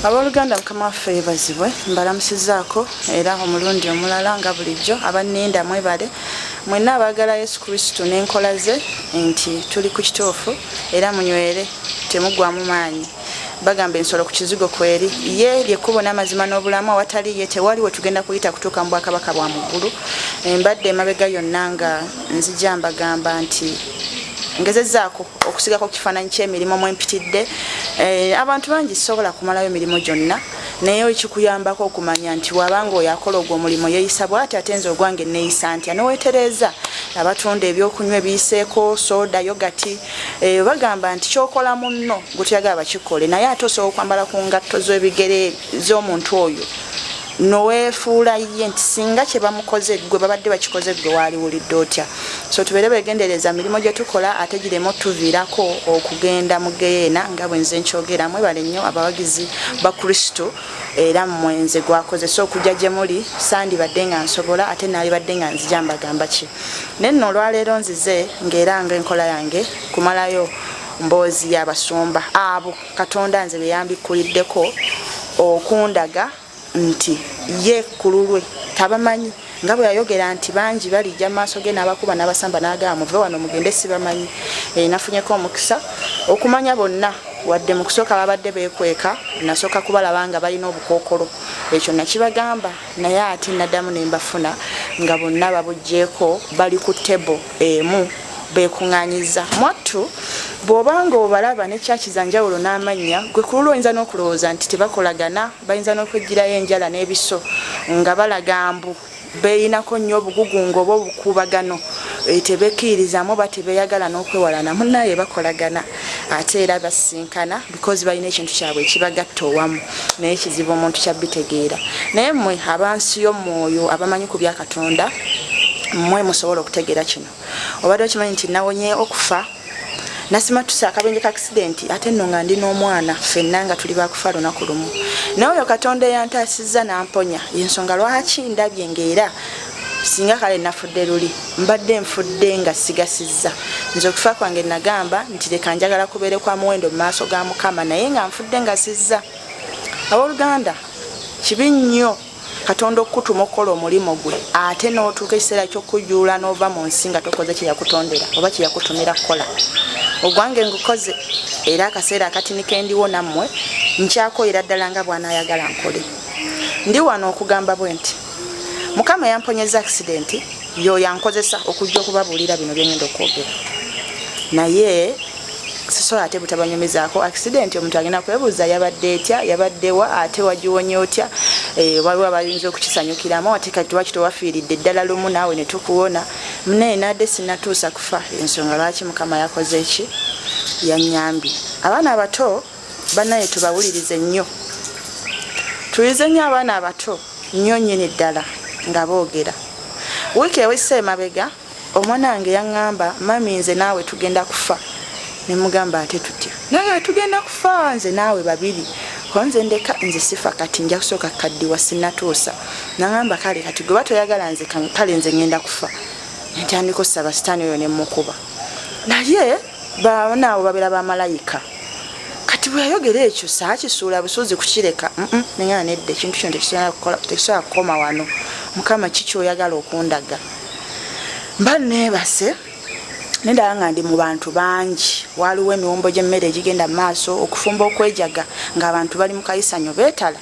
Abooluganda, Mukama waffe yebazibwe. Mbalamusizaako era omulundi omulala nga bulijjo. Abanninda mwebale mwenna abaagala Yesu Kristo n'enkola ze nti tuli ku kituufu, era munywere, temuggwamu maanyi. Bagamba ensolo ku kizigo kweri. Ye lyekkubo n'amazima n'obulamu, awatali ye tewali we tugenda kuyita kutuuka mu bwakabaka bwa mu ggulu. Mbadde emabega yonna nga nzija mbagamba nti ngezezzaako okusigako ku kifaananyi ky'emirimu mwe mpitidde. Abantu bangi, sisobola kumalayo mirimu gyonna, naye ekikuyambako okumanya nti wabanga oyo akola ogwo omulimu yeeyisa bw'ati, ate nze ogwange neeyisa ntya, neweetereeza. Abatunda ebyokunywa ebiyiseeko, soda, yogati, bagamba nti kyokola munno gwe toyagala bakikole, naye ate osobola okwambala ku ngatto z'ebigere z'omuntu oyo noweefuula ye nti singa kye bamukoze gwe babadde bakikoze gwe, waaliwulidde otya? So tubeere begendereza mirimu gye tukola, ate gireme otuviirako okugenda mu geyeena nga bwe nze nkyogera. Mwebale nnyo abawagizi ba Kristo, era mmwe nze gwakozesa okujja gye muli. Sandibadde nga nsobola, ate naalibadde nga nzija mbagamba ki? Naye nno olwaleero nzize ng'era nga enkola yange kumalayo mboozi y'abasumba abo Katonda nze be yambikkuliddeko okundaga nti ye ku lulwe tabamanyi, nga bwe yayogera nti bangi balijja mu maaso ge n'abakuba n'abasamba n'agamba, "Muve wano mugende, sibamanyi." Nafunyeko omukisa okumanya bonna, wadde mu kusooka babadde beekweka. Nasooka kubalaba nga balina obukookolo, ekyo nakibagamba, naye ate naddamu ne mbafuna nga bonna babuggyeko, bali ku table emu beekuŋŋaanyiza. Mwattu bw'obanga obalaba ne kyaki za njawulo n'amannya, gwe ku lulwo oyinza n'okulowooza nti tebakolagana, bayinza n'okweggyirayo enjala n'ebiso nga balaga mbu beeyinako nnyo obugugungu oba obukuubagano, tebekkiririzaamu oba tebeeyagala n'okwewalana. Munnaye bakolagana, ate era basisinkana because balina ekintu kyabwe ekibagatta owamu, naye kizibu omuntu kyabitegeera. Naye mmwe abansi y'omwoyo abamanyi ku bya Katonda, mmwe musobola okutegeera kino. Obadde okimanyi nti nawonye okufa? Nasimatuse akabenje ka accident, ate nno nga ndi n'omwana, ffenna nga tuli bakufa lunaku lumu, naye oyo Katonda eyantaasizza n'amponya, yensonga lwaki ndabye ng'era singa kale nafudde luli, mbadde nfudde nga sigasizza. Nze okufa kwange nagamba nti leka njagala kubeere kwa muwendo mu maaso ga Mukama, naye nga nfudde nga sizza. Abooluganda, kibi nnyo Katonda okukutuma okukola omulimu gwe, ate n'otuuka ekiseera ky'okujjuula n'ova mu nsi nga tokoze kye yakutondera oba kye yakutumira kukola. Ogwange ngukoze, era akaseera akatini kendiwo nammwe nkyakoyera ddala nga bw'anaayagala nkole. Ndi wano okugamba bwe nti Mukama yamponyeza accident, yoyo ankozesa okujja okubabuulira bino bye ngenda okwogera, naye sisobola ate butabanyumizaako accident. Omuntu agenda kwebuuza, yabadde etya? Yabaddewa? Ate wagiwonye otya? Waliwo abayinza okukisanyukiramu, ate kati lwaki towafiiridde ddala lumu naawe ne tukuwona? Munaye nadde sinatuusa kufa, ensonga lwaki Mukama yakoze eki yanyambye. Abaana abato bannaye tubawulirize nnyo, tuwulirize nnyo abaana abato nnyo nnyini ddala nga boogera. Wiiki ewise emabega omwana wange yaŋŋamba, "Mummy, nze naawe tugenda kufa." Ne mugamba, "Ate tutya?" Naye tugenda kufa nze naawe babiri, ko nze ndeka, nze sifa kati, nja kusooka kaddiwa, sinnatuusa. Naŋŋamba, "Kale kati gwe batoyagala, nze kale nze ŋŋenda kufa." Ntandika osaba sitaani oyo ne mukuba, naye baana abo babeera bamalayika. Kati bwe yayogera ekyo saakisuula busuuzi kukireka, neŋŋamba, "Nedda, ekintu kino tekisobola kukoma wano. Mukama, kikyoyagala okundaga?" Mba neebase, nendaba nga ndi mu bantu bangi, waliwo emiwumbo gy'emmere egigenda mu maaso, okufumba okwejaga, ng'abantu bali mu kayisanyo beetala.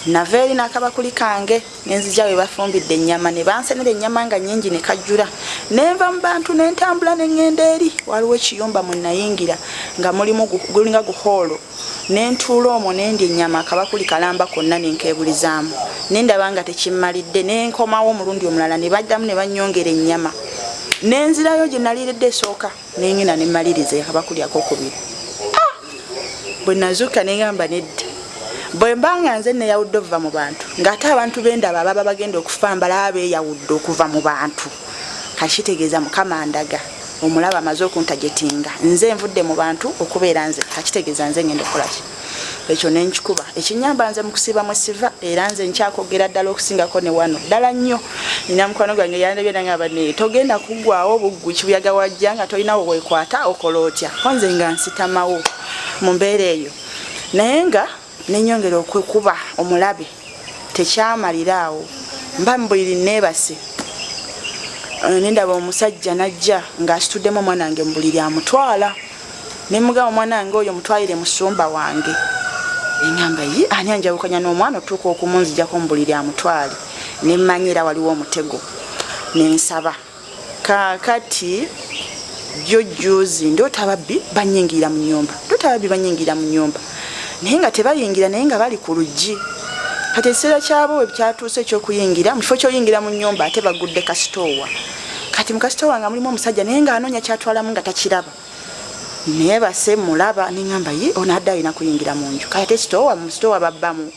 Nava eri n'akabakuli kange nenzija we bafumbidde ennyama, ne bansenera ennyama nga nnyingi ne kajjula. Nenva mu bantu ne ntambula ne ŋŋenda eri waliwo ekiyumba mwe nayingira nga mulimu gulinga guhoolo, ne ntuula omwo ne ndya ennyama akabakuli kalamba konna ne nkeebulizaamu. Ne ndaba nga tekimmalidde, ne nkomawo omulundi omulala, ne baddamu ne bannyongera ennyama, ne nzirayo gye naliiridde esooka, ne ngenda ne mmaliriza akabakuli akokubiri. Bwe nazuuka ne ngamba, "Nedda, bwe mba nga nze neyawudde okuva mu bantu, ng'ate abantu bendaba ababa bagenda okufa mbalaba beeyawudde okuva mu bantu, kati kitegeeza Mukama ndaga omulaba amaze okuntajetinga, nze nvudde mu bantu okubeera nze, kakitegeeza nze ngenda okukola ki?" Ekyo ne nkikuba. Ekinnyamba nze mu kusiiba mwe siva era nze nkyakogera ddala okusingako ne wano. Ddala nnyo. Nina mukwano gwange yandabye nangamba naye togenda kuggwawo buggwi kibuyaga wajja nga tolina we weekwata okola otya? Ko nze nga nsitamawo mu mbeera eyo. Naye nga ne nnyongera okwekuba omulabe. Tekyamalira awo. Mba mu buliri nneebase. Ne ndaba omusajja n'ajja ng'asituddemu omwana wange mu buliri amutwala. Ne mmugamba omwana wange oyo mutwalire musumba wange. Ne ŋŋamba yi ani anjawukanya n'omwana otuuka okumunzijako mu buliri amutwale. Ne mmanya era waliwo omutego. Ne nsaba. Kaakati jjo jjuuzi ndoota ababbi bannyingirira mu nnyumba. Ndoota ababbi bannyingirira mu nnyumba. Naye nga tebayingira naye nga bali ku luggi. Kati ekiseera kyabo bwe kyatuuse eky'okuyingira, mu kifo ky'oyingira mu nnyumba ate bagudde kasitoowa. Kati mu kasitoowa nga mulimu omusajja naye ng'anoonya ky'atwalamu nga takiraba. Neebase mulaba ne ŋŋamba ye ono adde alina kuyingira mu nju. Kati ate sitoowa mu sitoowa babbamu.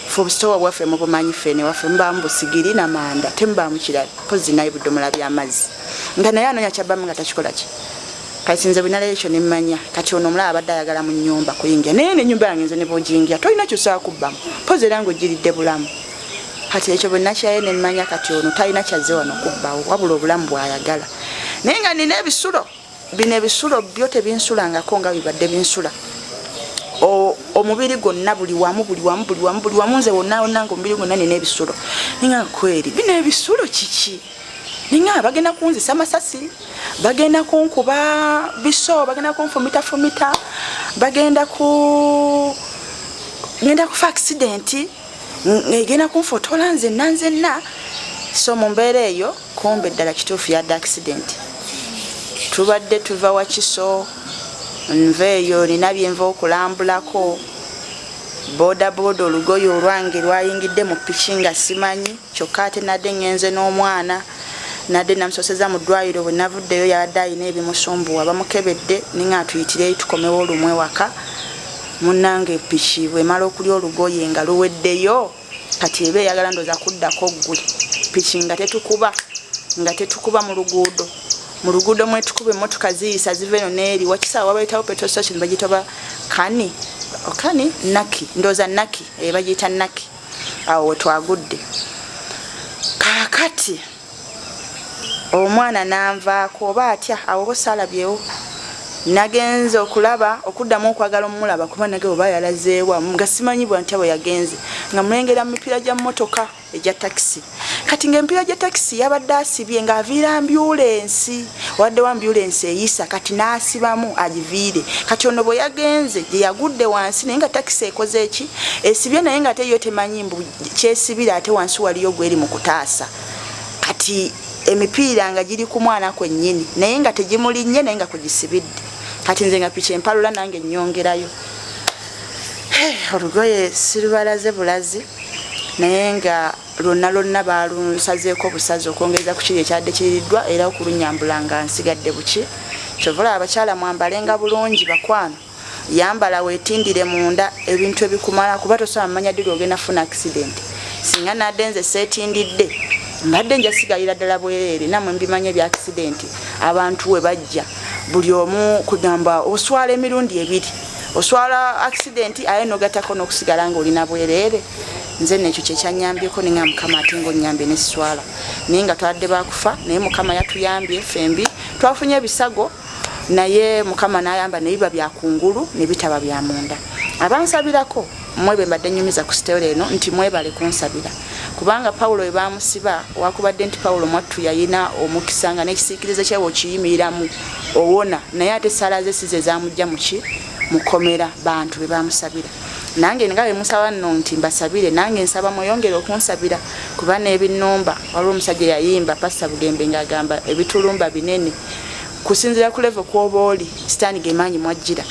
Ffe obusitoowa bwaffe mubumanyi ffe eno ewaffe mubaamu busigiri na manda temubaamu kirala mpozzi naye budomola by'amazzi. Nga naye anoonya ky'abbamu nga takikola ki. Kati nze bwe nalaba ekyo ne mmanya kati ono omulaba abadde ayagala mu nnyumba kuyingira naye n'ennyumba yange nze ne bw'ogiyingira tolina ky'osobola kubbamu mpozzi era ng'ojjiridde bulamu. Kati ekyo bwe nakirayo ne mmanya kati ono talina ky'azze wano kubbawo wabula obulamu bw'ayagala. Naye nga nnina ebisulo. Bino ebisulo byo tebinsulangako nga bibadde binsula. Omubiri gwonna buli wamu buli wamu buli wamu buli wamu nze wonna wonna nga omubiri gwonna nina ebisulo. Ninga kweri bino ebisulo kiki? Ninga bagenda kunzisa amasasi, bagenda kunkuba biso, bagenda kunfumitafumita, bagenda ku ngenda kufa accident. Egenda kunfotola nzenna nzenna. So mu mbeera eyo kumbe ddala kituufu yadde accident. Tubadde tuva Wakiso, nva eyo nina byenva okulambulako, bodaboda olugoye olwange lwayingidde mu piki nga simanyi, kyokka ate nadde ngenze n'omwana, nadde namusoseza mu ddwaliro, bwe navuddeyo yabadde alina ebimusumbuwa, bamukebedde ninga tuyitireyo tukomewo olumu ewaka. Munnange piki bw'emala okulya olugoye nga luweddeyo, kati eba eyagala ndowooza kuddako ggwe. Piki nga tetukuba, nga tetukuba mu luguudo. Mu luguudo mwetukuba emmotoka ziyisa ziva eno n'eri. Wakiso awo wabayitawo petrol station bagiyita oba Kani? Kani? Naki. Ndowooza Naki. Eh, bagiyita Naki. Awo we twagudde. Kaakati Omwana n'anvaako oba atya awo ho saalabyewo. Nagenze okulaba okuddamu okwagala omulaba kuba nage oba yalazeewa nga simanyi bwantya bwe yagenze nga mulengera mu mipiira gya mmotoka egya takisi. Kati ng'emipiira gya takisi yabadde asibye ng'aviira ambyulensi, waddewo ambyulensi eyisa kati n'asibamu agiviire. Kati ono bwe yagenze gye yagudde wansi naye nga takisi ekoze ki? Esibye naye ng'ate yo temanyi mbu kyesibira ate wansi waliyo gw'eri mu kutaasa. Kati emipiira nga giri ku mwana kwennyini naye nga tegimulinnye naye nga kugisibidde. Kati nze nga piki empalula nange nnyongerayo. Olugoye sirubalaze bulazi naye nga lwonna lwonna baalunsazeeko busazi okwongereza ku kiri ekyadde kiririddwa era okulunnyambula nga nsigadde buki. Kyova olaba abakyala mwambalenga bulungi bakwano. Yambala wetindire munda ebintu ebikumala kuba tosobola manya ddi lwogenda funa accident. Singa nadde nze setindidde mbadde nja sigalira ddala bwereere. Namwe mbimanyi ebya accident abantu we bajja buli omu kugamba oswala emirundi ebiri, oswala accident aye nogatako n'okusigala nga olina bwereere. Nze nekyo kyekyanyambyeko ninga Mukama ate nga onyambye neswala, naye nga twadde bakufa naye Mukama yatuyambye fembi twafunye ebisago naye Mukama n'ayamba ne biba bya kungulu ne bitaba bya munda. Abansabirako mmwe be mbadde nnyumiza ku sitole eno nti mwebale kunsabira, kubanga Pawulo bwe baamusiba wakubadde nti Pawulo mwattu yalina omukisa nga n'ekisiikirize kye bw'okiyimiriramu owona, naye ate essaala ze si ze zaamuggya mu ki? Mu kkomera, bantu be baamusabira. Nange nga bwe musaba nno nti mbasabire, nange nsaba mweyongere okunsabira kuba n'ebinnumba. Waliwo omusajja eyayimba, Pasita Bugembe, ng'agamba ebitulumba binene. Kusinzira ku level kwoba oli, sitaani ge maanyi mwajjira.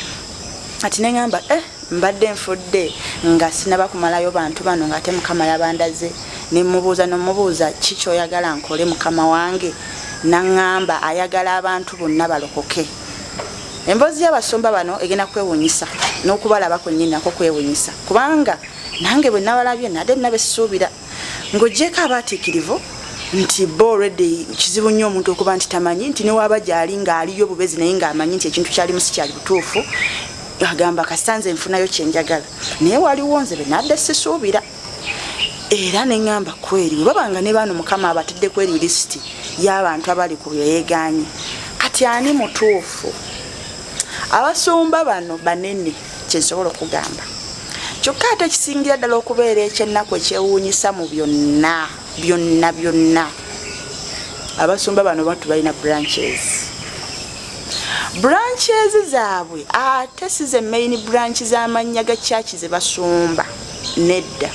Kati ne ŋŋamba, eh, mbadde nfudde nga sinaba kumalayo bantu bano ng'ate Mukama yabandaze. Ne mmubuuza n'omubuuza, ki ky'oyagala nkole Mukama wange? N'aŋŋamba ayagala abantu bonna balokoke. Emboozi y'abasumba bano egenda kwewunyisa n'okubalaba kwennyini nakwo kwewunyisa kubanga nange bwe nabalabye nadde nina be sisuubira. Ng'oggyeeko abaatiikirivu nti bo already kizibu nnyo omuntu okuba nti tamanyi nti ne waaba gyali ng'aliyo bubezi naye ng'amanyi nti ekintu kyalimu si kyali butuufu. Agamba kasita nze nfunayo kyenjagala, naye waliwo nze benadde sisuubira. Era neŋŋamba kweri bwe babanga ne baano Mukama abatidde kweri lisiti y'abantu abali ku byeyegaanye, kati ani mutuufu? Abasumba bano banene, kyensobola okugamba. Kyokka ate ekisingira ddala okubeera ekyennaku ekyewuunyisa mu byonna byonna byonna, abasumba bano batu balina branches, branches zaabwe ate si ze main branch z'amannya ga church ze basumba, nedda.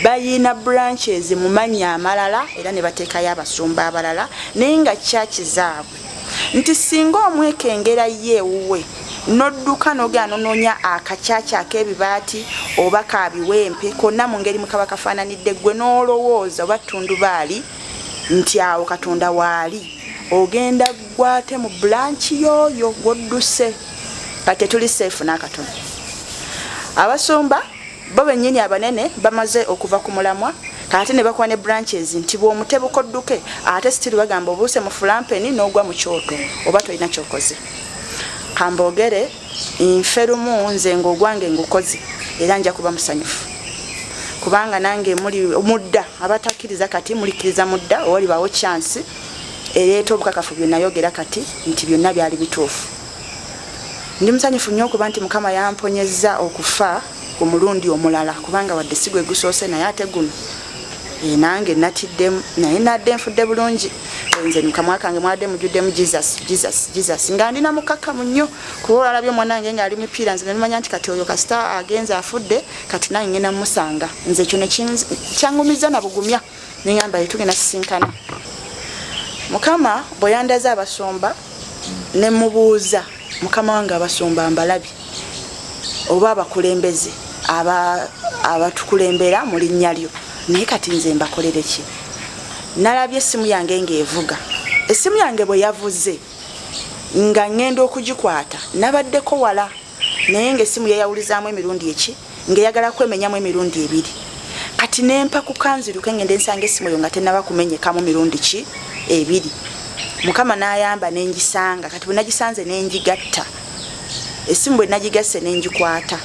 Bayina branches mu mannya amalala era ne bateekayo abasumba abalala, naye nga church zaabwe, nti singa omwekengera ye ewuwe nodduka nogenda nonoonya akakyakya ak'ebibaati oba kabiwempe konna mu ngeri mukaba kafaananidde ggwe n'olowooza oba ttundubaali nti awo Katonda waali, ogenda gwate mu branch y'oyo gwodduse. Kati tetuli safe n'akatono. Abasumba bo bennyini abanene bamaze okuva ku mulamwa, kati ne bakuba ne branches nti bw'omutebuka odduke, ate still bagamba obuuse mu fulampeni n'ogwa mu kyoto oba tolina kyokoze. Kamboogere nfe lumu nze ng'ogwange ngukoze, era nja kuba musanyufu kubanga nange muli mudda abatakkiriza, kati mulikkiriza mudda owalibawo chance ereeta obukakafu byenayogera kati nti byonna byali bituufu. Ndi musanyufu nnyo okuba nti Mukama yamponyezza okufa ku mulundi omulala, kubanga wadde si gwe gusoose, naye ate guno nange natiddemu, naye nadde nfudde bulungi. Nze mukamwa kange mwadde mujjuddemu Jesus, Jesus, Jesus, nga ndina mukakamu nnyo, kuba olalabye omwana wange ng'ali mipiira, nze nemanya nti kati oyo kasita agenze afudde, kati nange ngenda musanga. Nze ekyo nekyangumiza na bugumya, neŋamba yetugenda sisinkana. Mukama bwe yandaze abasumba ne mubuuza, "Mukama wange, abasumba mbalabye oba abakulembeze abatukulembera mu linnya lyo, naye kati nze mbakolere ki?" Nalabye essimu yange ng'evuga. Essimu yange bwe yavuze nga ŋŋenda okugikwata, nabaddeko wala, naye ng'essimu yeyawulizaamu emirundi eki ng'eyagala kwemenyamu emirundi ebiri. Kati nempa kukanziruke ngende nsanga essimu eyo nga tenaba kumenyekamu mirundi ki ebiri. Mukama n'ayamba nengisanga. Kati bwe nagisanze nengigatta essimu, bwe nagigasse nengikwata,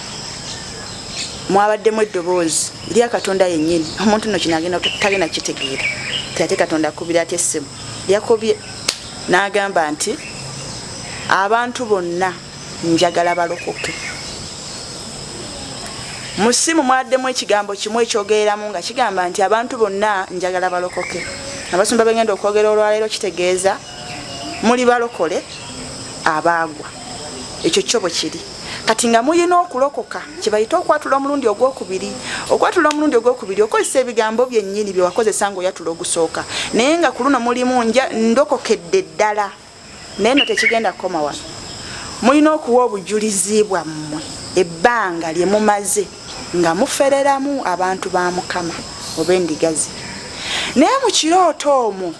mwabaddemu eddoboozi lya Katonda yennyini. Omuntu nno kino agenda tagenda kitegeera ti ate Katonda akubira atya essimu. Yakubye n'agamba nti abantu bonna njagala balokoke. Mu ssimu mwaddemu ekigambo kimu ekyogereramu nga kigamba nti abantu bonna njagala balokoke. Abasumba begenda okwogera olwaleero kitegeeza muli balokole abaagwa, ekyo kyo bwe kiri. Kati nga muyina okulokoka, kyebayita okwatula omulundi ogwokubiri. Okwatula omulundi ogwokubiri okozesa ebigambo byennyini bye wakozesa ng'oyatula ogusooka, naye nga ku luno mulimu nja ndokokedde ddala. Naye no tekigenda kukoma wano, mulina okuwa obujulizi bwammwe ebbanga lye mumaze nga mufereramu abantu ba Mukama oba endigazi. Naye mu kirooto omwo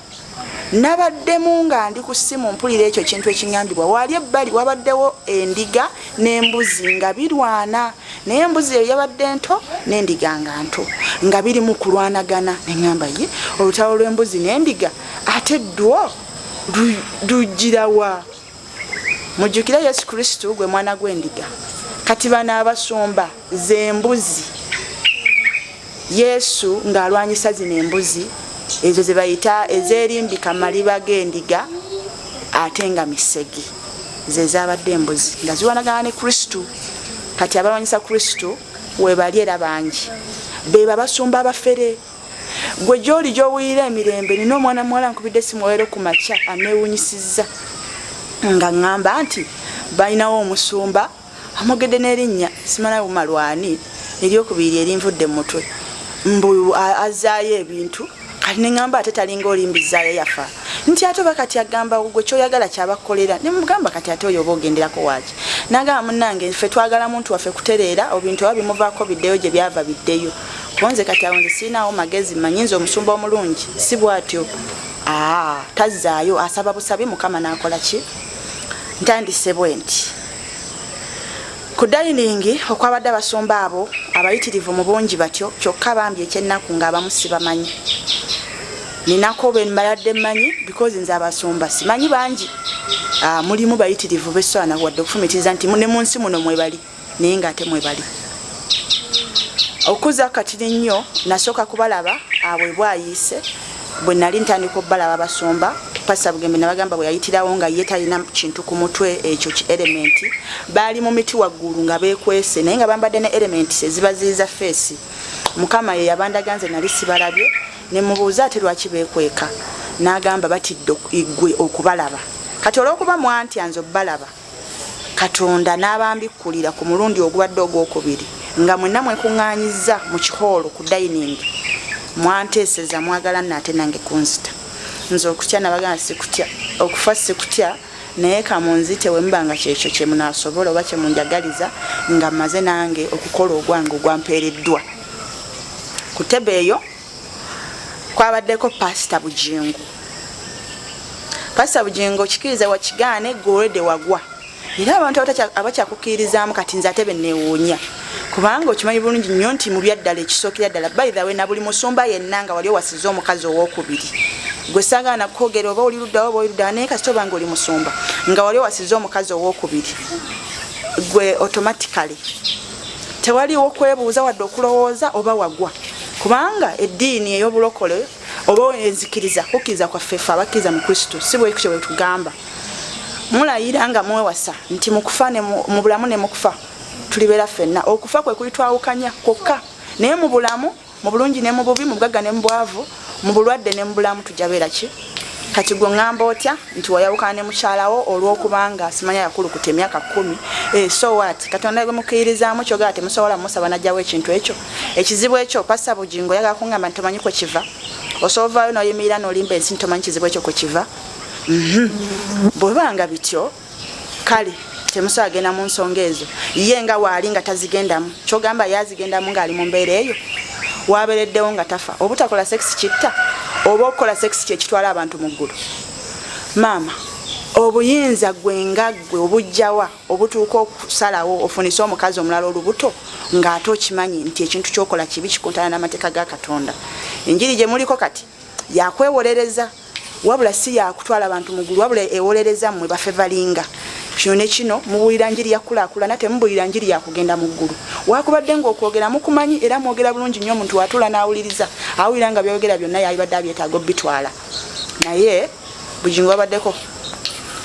nabaddemu nga ndi ku ssimu mpulira ekyo ekintu ekiŋambibwa. Wali ebbali wabaddewo endiga n'embuzi nga birwana, naye embuzi eyo yabadde nto n'endiga nga nto, nga biri mu kulwanagana. Neŋŋamba, ye olutalo lw'embuzi n'endiga ate ddwo lugirawa? Mujjukire Yesu Kristo gwe mwana gw'endiga. Kati bano abasumba z'embuzi, Yesu ng'alwanyisa zino embuzi ezo ze bayita ezerimbika maliba g'endiga ate nga misege, ze zabadde embuzi nga ziwanagana ne Kristo. Kati abalwanyisa Kristo webali era bangi, beba abasumba abafere. Gwe gyoli gyowulira emirembe, nina omwana muwala nkubidde esimu olwaleero ku makya aneewunyisizza nga ŋŋamba nti balinawo omusumba amwogedde n'erinnya simala bumalwani eryokubiri erinvudde mu mutwe, mbu azaayo ebintu. Kati neŋŋamba ate talinga olimbizaayo yafa, nti ate oba kati agamba gwe kyoyagala kyabakukolera. Nemugamba kati ate oyo oba ogenderako waaki? Nagamba, munnange, ffe twagala muntu waffe kutereera, ebintu oba bimuvaako biddeyo gye byava biddeyo. Konze kati awo nze sirinaawo magezi, mmanyi nze omusumba omulungi si bwatyo. Aa, tazzaayo, asaba busabi Mukama n'akola ki. Ntandise bwe nti ku dining okwabadde abasumba abo abayitirivu mu bungi batyo, kyokka bambi ekyennaku ng'abamu sibamanyi. Ninako be mbaladde mmanyi because nze abasumba simanyi bangi. Ah, mulimu bayitirivu besobola wadde okufumitiriza nti ne mu nsi muno mwebali naye ng'ate mwebali. Okuza katini nnyo nasooka kubalaba abwe bwayiise bwe nali ntandika okubalaba abasumba Pastor Bugembe nabagamba bwe yayitirawo nga ye talina kintu ku mutwe ekyo ki element baali mu miti waggulu nga beekwese naye nga bambadde ne elements ezibaziyiza feesi. Mukama ye yabandaga nze nali sibalabye ne mubuuza ate lwaki beekweka n'agamba batidde ggwe okubalaba kati olw'okuba mwantya nze obbalaba Katonda n'abambikkulira ku mulundi ogubadde ogwokubiri nga mwenna mwekuŋŋaanyizza mu kihoolo ku dayiningi mwanteeseza mwagala nno ate nange kunzita nze okutya nabagamba sikutya okufa sikutya naye kamunzite wemuba nga kyekyo kyemunasobola oba kyemunjagaliza nga mmaze nange okukola ogwange ogwampeereddwa ku tebe eyo kwabaddeko Pasita Bugingo. Pasita Bugingo kikiriza wakigaane gwe olwedde wagwa era abantu abakyakukkiririzaamu kati nze ate benneewuunya kubanga okimanyi bulungi nnyo nti mu byaddala ekisookera ddala by the way na buli musumba yenna nga wali owasiza omukazi owokubiri gwe saagala nakwogera oba oli luddawo oba oli luddawa naye kasita obanga oli musumba nga wali owasiza omukazi owokubiri gwe automatically tewaliwo kwebuuza wadde okulowooza oba wagwa kubanga eddiini ey'obulokole oba enzikiriza kukkiriza kwaffe ffe abakkiriza mu kristo si bwekityo bwe tugamba mulayira nga mwewasa nti mukufa mu bulamu ne mukufa tulibeera ffenna okufa kwe kulitwawukanya kwokka naye mu bulamu mu bulungi ne mu bubi mu bugagga ne mu bwavu mu bulwadde ne mu bulamu tujja beera ki kati gwe ŋŋamba otya nti wayawukana ne mukyalawo olw'okubanga simanya yakulukuta emyaka kkumi eh, so what katonda gwe mukkirizaamu kyogera temusobola musaba najjawo ekintu ekyo ekizibu ekyo pasa bugingo oyagala kuŋŋamba nti tomanyi kwe kiva osoovaayo n'oyimirira n'olimba ensi nti tomanyi kizibu ekyo kwe kiva mhm. bweba nga bityo kale temusobola genda mu nsonga ezo ye nga waali nga tazigendamu kyogamba ye azigendamu ng'ali mu mbeera eyo wabereddewo nga tafa obutakola sex kitta oba okukola sex kyekitwala abantu mu ggulu maama obuyinza gwe nga gwe obujjawa obutuuka okusalawo ofunise omukazi omulala olubuto ng'ate okimanyi nti ekintu kyokola kibi kikontana n'amateeka ga katonda enjiri gye muliko kati yakwewolereza wabula si yakutwala bantu mugulu wabula ewolereza mmwe bafevalinga kino ne kino mubuulira njiri ya kukulaakulana temubuulira njiri ya kugenda mu ggulu wakubadde ng'okwogera mukumanyi era mwogera bulungi nnyo omuntu watuula n'awuliriza awulira nga byogera byonna yalibadde abyetaaga obitwala naye bugingo wabaddeko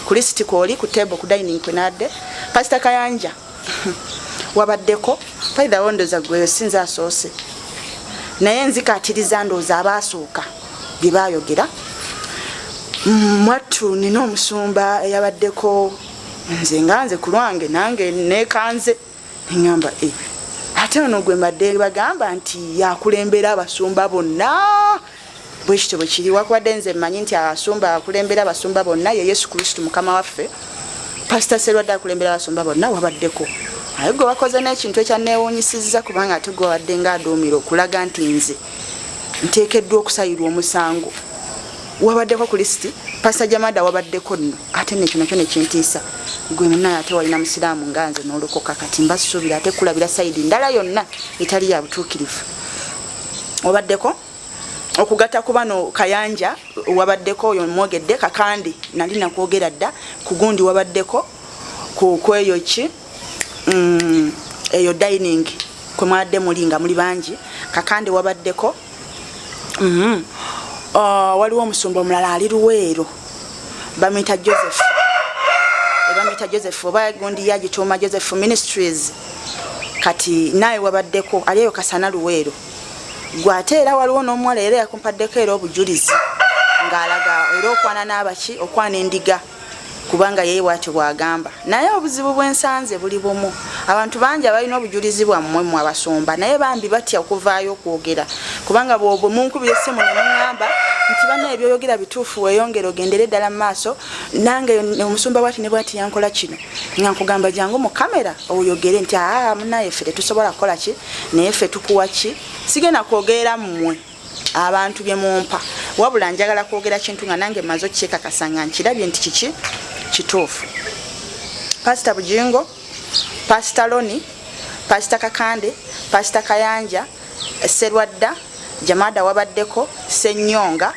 ku lisiti kwoli ku table ku dining kwe nadde pasita kayanja wabaddeko by the way ndoza gweyo sinza asoose naye nzikatiriza ndowooza abaasooka bye baayogera mwattu nina omusumba eyabaddeko nze nga nze ku lwange nange nekanze neŋamba e ate ono gwe mbadde bagamba nti yakulembera abasumba bonna bwekityo bwe kiri wakubadde nze mmanyi nti asumba akulembera abasumba bonna ye yesu kristu mukama waffe pasita serwadde akulembera abasumba bonna wabaddeko naye gwe wakoze n'ekintu ekyanneewuunyisizza kubanga ate gwe wabadde nga aduumira okulaga nti nze nteekeddwa okusayirwa omusango wabaddeko ku lisiti pasita jamada wabaddeko nno ate nekyo nakyo nekintiisa gwe munaye ate walina musiraamu nga nze n'olokoka kati mbasuubira ate kulabira sayidi ndala yonna etali ya butuukirivu wabaddeko okugatta ku bano kayanja wabaddeko oyo mwogedde kakandi nali nakwogera dda ku gundi wabaddeko ku kweyo ki eyo dining kwe mwadde muli nga muli bangi kakandi wabaddeko mm. Waliwo omusumba omulala ali luweero bamuyita joseph bamuyita joseph oba gundi yagituuma joseph ministries kati naye wabaddeko ali eyo kasana luweero gwe ate era waliwo n'omuwala era yakumpaddeko era obujulizi ng'alaga era okwana n'abaki okwana endiga kubanga yeye bwatyo bwagamba naye obuzibu bwensanze buli bumu abantu bangi abalina obujulizi bwammwe mwe abasumba naye bambi batya okuvaayo okwogera kubanga bwobwe munkubira essimu ne muŋŋamba nti banna ebyoyogera bituufu weeyongere ogendere ddala mu maaso nange omusumba bwati ne bwati yankola kino nga nkugamba jangu mu kamera oyogere nti aa munaye ffe tetusobola kukola ki naye ffe tukuwa ki sigenda kwogerera mmwe abantu bye mumpa wabula njagala kwogera kintu nga nange maze okyekakasa nga nkirabye nti kiki kituufu pasita bujingo pasita loni pasita kakande pasita kayanja serwadda jamada wabaddeko senyonga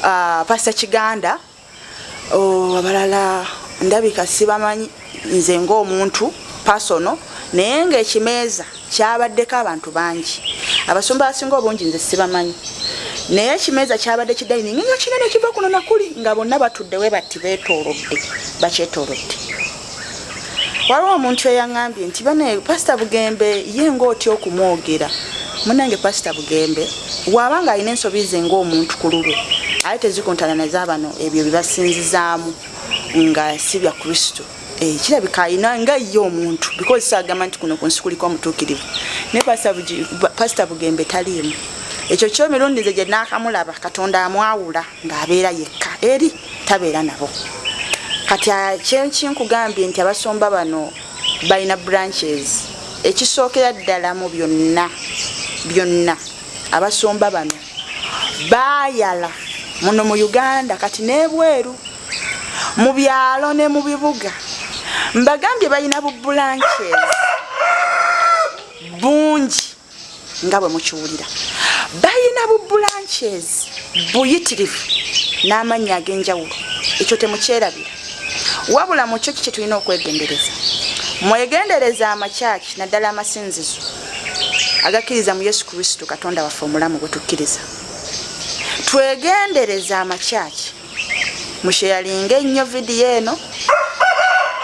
Pastor Kiganda, oh, abalala ndabika sibamanyi nze ng'omuntu personal, naye ng'ekimeeza kyabaddeko abantu bangi. Abasumba abasinga obungi nze sibamanyi, naye ekimeeza kyabadde kidayiningi nga kinene kiva kuno nakuli, nga bonna batudde we bati beetoolodde, bakyetoolodde. Waliwo omuntu eyaŋŋambye nti bane Pasita Bugembe ye ng'otya okumwogera. Munange, Pasita Bugembe waaba ng'alina ensobi ze ng'omuntu ku lulwe, aye tezikontana nazabano ebyo byebasinzizaamu nga si bya Kristo. Kirabika alina nga ye omuntu, because saagamba nti kuno ku nsi kuliko omutuukirivu, naye Pasita Bugembe taliimu ekyo kyo. Emirundi nze gye naakamulaba, Katonda amwawula ng'abeera yekka eri, tabeera nabo. Kati kyenkugambye nti abasumba bano balina branches. Ekisookera ddala mu byonna byonna, abasumba bano baayala muno mu Uganda, kati n'ebweru, mu byalo ne mu bibuga. Mbagambye balina bu branches bungi nga bwe mukiwulira. Balina bu branches buyitirivu n'amannya ag'enjawulo, ekyo temukyerabira. Wabula mu kyo kiki tulina okwegendereza? Mwegendereza amakyaki, naddala amasinzizo agakkiriza mu Yesu Kristo, Katonda waffe omulamu gwe tukkiriza. Twegendereza amakyaki. Musharinga ennyo vidiyo eno.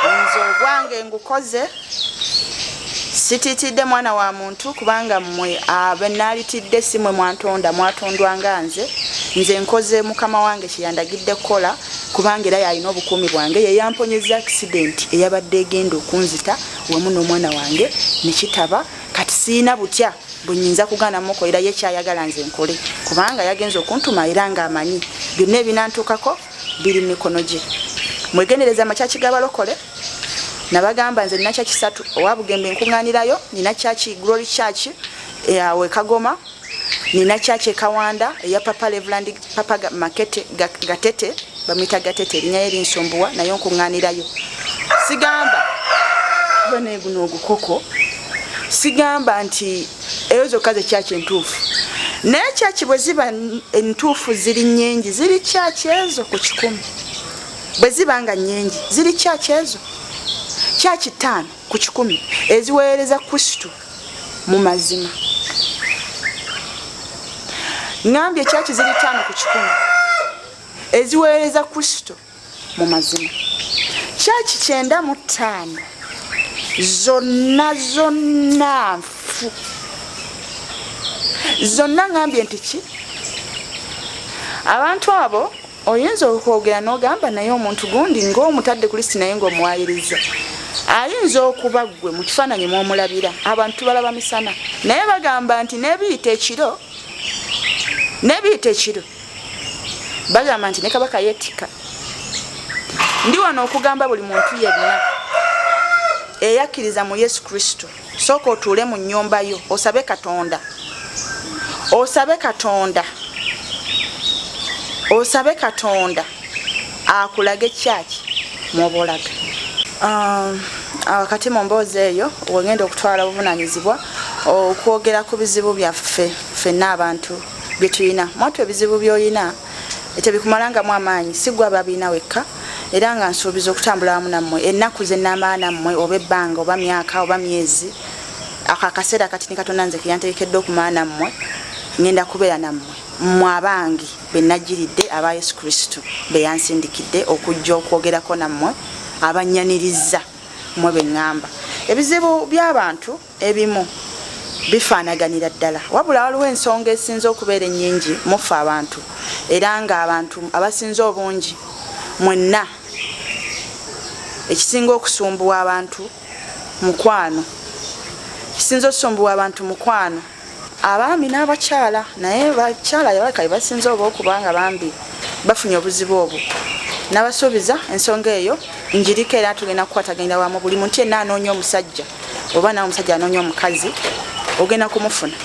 Nze ogwange ngukoze, sitiitidde mwana wa muntu, kubanga mmwe abenaalitidde si mwe mwantonda, mwatondwa nga nze. Nze nkoze mukama wange kyeyandagidde kukola, kubanga era yalina obukuumi bwange, ye yamponyeza accident eyabadde egenda okunzita wamu n'omwana wange nekitaba. Kati siina butya bwe nyinza kugaana mukolera ye kyayagala nze nkole, kubanga yagenza okuntuma era ng'amanyi byonna ebinantuukako biri mu mikono gye. Mwegendereza amakyaki g'abalokole. Nabagamba nze nina kyaki satu: owa Bugembe nkuŋŋaanirayo, nina kyaki Glory Church awo e Kagoma, nina kyaki e Kawanda eya Papa Reverend Papa Makete Gatete, bamuyita Gatete, erinnya ye linsumbuwa, naye nkuŋŋaanirayo. Sigamba bane guno ogukoko, sigamba nti eyo zokka ze kyaki entuufu, naye kyaki bwe ziba entuufu ziri nnyingi, ziri kyaki ezo ku 100. Bwe ziba nga nnyingi, ziri kyaki ezo kyaki 5 ku 100 eziweereza Kristo mu mazima. Ŋŋambye kyaki ziri 5 ku 100 eziweereza Kristo mu mazima. Kyaki 95 zonna zonna nfu zonna. Ŋŋambye nti ki abantu abo oyinza okwogera n'ogamba, naye omuntu gundi ng'omutadde ku lisiti, naye ng'omuwayiriza ayinza okuba ggwe mu kifaananyi mw'omulabira. Abantu tubalaba misana, naye bagamba nti n'ebiyita ekiro, n'ebiyita ekiro, bagamba nti ne kabaka yeetikka. Ndi wano okugamba buli muntu yenna eyakkiriza mu Yesu Kristo, sooka otuule mu nnyumba yo, osabe Katonda, osabe Katonda, osabe Katonda akulage kyaki mwoba olaga. Kati mu mboozi eyo wegenda okutwala obuvunanyizibwa okwogera ku bizibu byaffe ffenna abantu bye tulina. Mwatu, ebizibu by'olina tebikumalangamu amaanyi, si gwe ababiina wekka. Era nga nsuubiza okutambula wamu nammwe ennaku ze nnaamala nammwe, oba ebbanga, oba myaka, oba myezi, ako akaseera katini Katonda nze keyantegekedde okumala nammwe, ngenda kubeera nammwe, mmwe abange be najjiridde, aba Yesu Kristo be yansindikidde okujja okwogerako nammwe, abannyaniriza mmwe be ŋŋamba. Ebizibu by'abantu ebimu bifaanaganira ddala, wabula waliwo ensonga esinze okubeera ennyingi mufe abantu, era ng'abantu abasinze obungi mwenna ekisinga okusumbuwa abantu mukwano, kisinza okusumbuwa abantu mukwano, abaami n'abakyala, naye bakyala yabaka basinze oba okubanga bambi bafunye obuzibu obwo. Nabasuubiza ensonga eyo njiriko, era tugenda kukwataganira wamu. Buli muntu yenna anoonya omusajja, oba nawe omusajja anoonya omukazi, ogenda kumufuna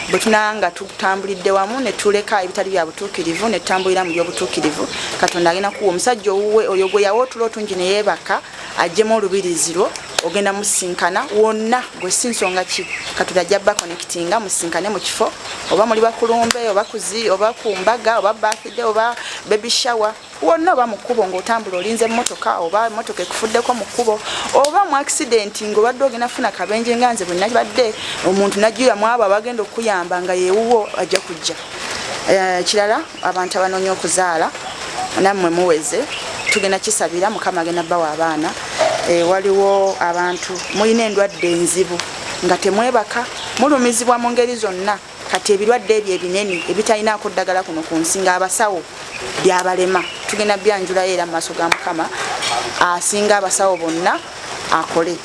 bwe tunaba nga tutambulidde wamu ne tuleka ebitali bya butuukirivu ne tutambulira mu by'obutuukirivu. Katonda agenda kuwa omusajja owuwe, oyo gwe yawa otulo otungi ne yeebaka, aggyemu olubirizi lwo. Ogenda musinkana wonna gwe, si nsonga ki, Katonda ajja baconnectinga musinkane mu kifo, oba muli bakulumbe, oba kuzi, oba ku mbaga, oba birthday, oba baby shower, wonna, oba mu kkubo ng'otambula olinze emmotoka, oba emmotoka ekufuddeko mu kkubo, oba mu accident ng'obadde ogenda funa kabenje nga nze bwe nabadde, omuntu najjira mu abo abagenda okukuyamba nga yeewuwo ajja kujja. Kirala, abantu abanoonya okuzaala nammwe muweze, tugenda kisabira, Mukama agenda bawa abaana. Waliwo abantu mulina endwadde enzibu nga temwebaka, mulumizibwa mu ngeri zonna. Kati ebirwadde ebyo ebinene ebitalinaako ddagala kuno ku nsi ng'abasawo byabalema, tugenda byanjulayo era mu maaso ga Mukama asinga abasawo bonna akole.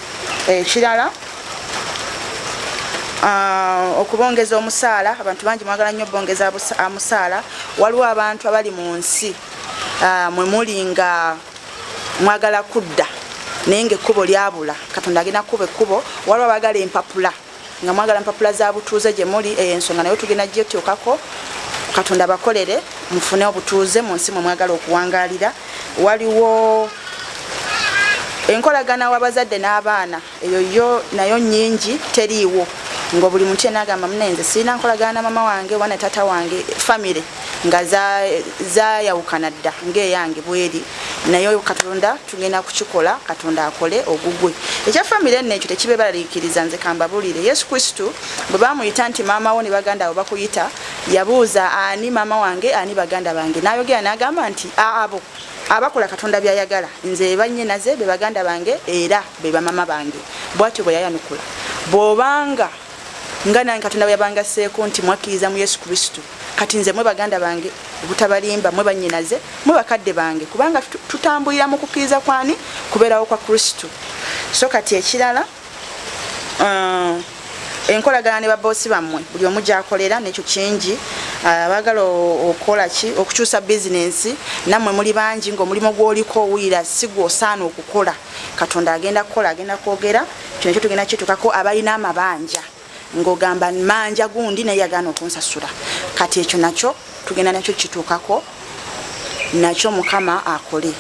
Ekirala, okubongeza omusaala. Abantu bangi mwagala nnyo obongeza omusaala. Waliwo abantu abali mu nsi mwe muli nga mwagala kudda naye nga ekkubo lyabula. Katonda agenda kuba ekkubo. Waliwo abagala empapula, nga mwagala mpapula za butuuze gye muli. Eyo ensonga naye tugenda gyetuukako. Katonda bakolere mufune obutuuze mu nsi mwe mwagala okuwangaalira. Waliwo enkolagana w'abazadde n'abaana, eyo yo nayo nyingi teriiwo, nga buli muntu yenna agamba, "Munenze sirina nkolagana na mama wange oba ne tata wange." Famire nga zayawukana dda ngaeyange bweri, naye Katonda tugenda kukikola, Katonda akole ogugwe. Ekya famire nno ekyo tekibebalaliikiriza. Nze kambabulire, Yesu Kristo bwe bamuyita nti maama wo ne baganda abo bakuyita, yabuuza, "Ani maama wange? Ani baganda bange?" N'ayogera n'agamba nti abo abakola Katonda byayagala nze banyinaze, be baganda bange era be bamama bange. Bwatyo bwe yayanukula. Bw'obanga nga nange Katonda bwe yabangaseeko nti mwakkiriza mu Yesu Kristo, kati nze mwe baganda bange, obutabalimba, mwe bannyinaze, mwe bakadde bange, kubanga tutambulira mu kukkiriza kwani kubeerawo kwa Kristo. So kati ekirala, enkolagana ne baboosi bammwe, buli omu gyakolera, nekyo kingi. Abaagala okukola ki, okukyusa bizinensi, nammwe muli bangi ngaomulimu gwoliko owulira si gwosaana okukola. Katonda agenda kukola, agenda kwogera, kino ekyo tugenda kitukako. Abalina amabanja ng'ogamba manja gundi naye yagaana okunsasula, kati ekyo nakyo tugenda nakyo kituukako, nakyo Mukama akole.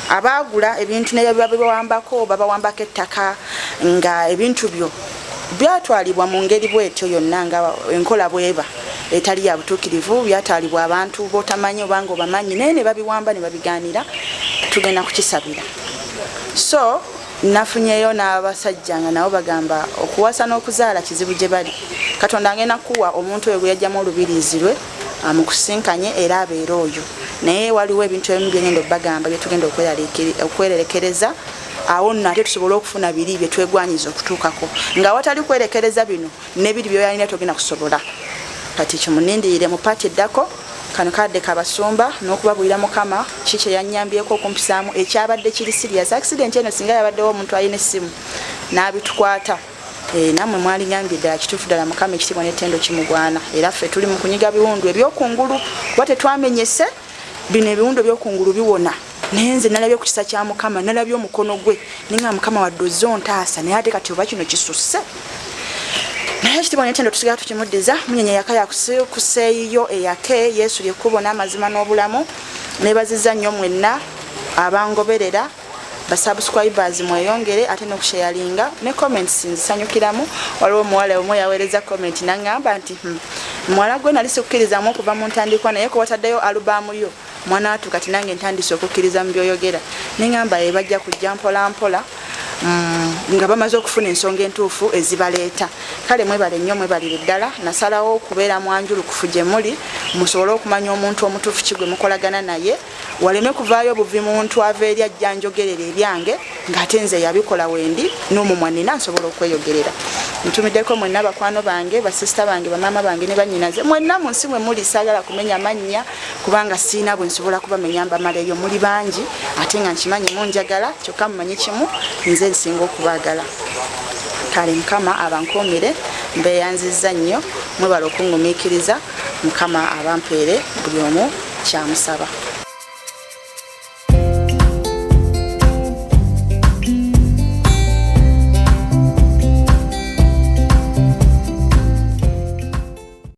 Abaagula ebintu naye babawambako, babawambako ettaka, nga ebintu byo byatwalibwa mu ngeri bwetyo yonna nga enkola bweba etali ya butuukirivu, byatwalibwa abantu botamanyi obanga obamanyi naye ne babiwamba ne babigaanira, tugenda kukisabira. So nafunyeyo n'abasajja nga nabo bagamba okuwasa n'okuzaala kizibu gye bali. Katonda agenda kuwa omuntu oyo gwe yajjamu olubiriizi lwe amukusinkanye era abeere oyo. Naye waliwo ebintu ebimu byengenda okubagamba byetugenda okwerekereza, awo nno ate tusobole okufuna biri byetwegwanyiza okutuukako. Nga watali kwerekereza bino nebiri byoyalina togenda kusobola. Kati ekyo munindirire mu part eddako. Kano kadde kabasumba n'okubabulira Mukama ki kye yannyambyeko okumpisaamu ekyabadde kiri serious. Accident eno singa yabaddewo omuntu alina essimu n'abitukwata, nammwe mwaligambye ddala kituufu ddala Mukama ekitiibwa n'ettendo kimugwana. Era ffe tuli mu kunyiga biwundu ebyokungulu kuba tetwamenyese. Bino ebiwundu ebyokungulu biwona, naye nze nalabye ku kisa kya Mukama, nalabye omukono gwe ninga Mukama wadde ozze ontaasa, naye ate kati oba kino kisusse. Naye ekitiibwa n'ettendo tusigala tukimuddiza. Munyenye yaka yakuseeyiyo eyake. Yesu lyekkubo n'amazima n'obulamu. Nebaziza nnyo mwenna abangoberera, basubscribers, mweyongere ate n'okusharinga ne comments, nzisanyukiramu. Waliwo omuwala omu yaweereza comment naŋŋamba nti, muwala gwe nali sikukkirizamu okuva mu ntandikwa, naye kuwataddeyo alubamu yo mwana wattu, kati nange ntandise okukkiriza mu byoyogera." Neŋŋamba ye bajja kujja mpola mpola nga bamaze okufuna ensonga entuufu ezibaleeta. Kale mwebale nnyo, mwebalire ddala. Nasalawo okubeera mwanjulukufu gye muli musobole okumanya omuntu omutuufu ki gwe mukolagana naye, waleme kuvaayo buvi muntu ava eri ajja njogerera ebyange ng'ate nze yabikola wendi n'omumwa nina nsobola okweyogerera. Ntumiddeko mwenna bakwano bange, basisita bange, bamaama bange ne bannyinaze mwenna mu nsi mwe muli. Saagala kumenya mannya kubanga siina bwe nsobola kubamenya mbamaleyo, muli bangi, ate nga nkimanyi munjagala. Kyokka mumanyi kimu, nze nsinga okubaagala. Kale Mukama abankuumire, mbeeyanzizza nnyo, mwebala okuŋŋumiikiriza. Mukama abampeere buli omu kyamusaba.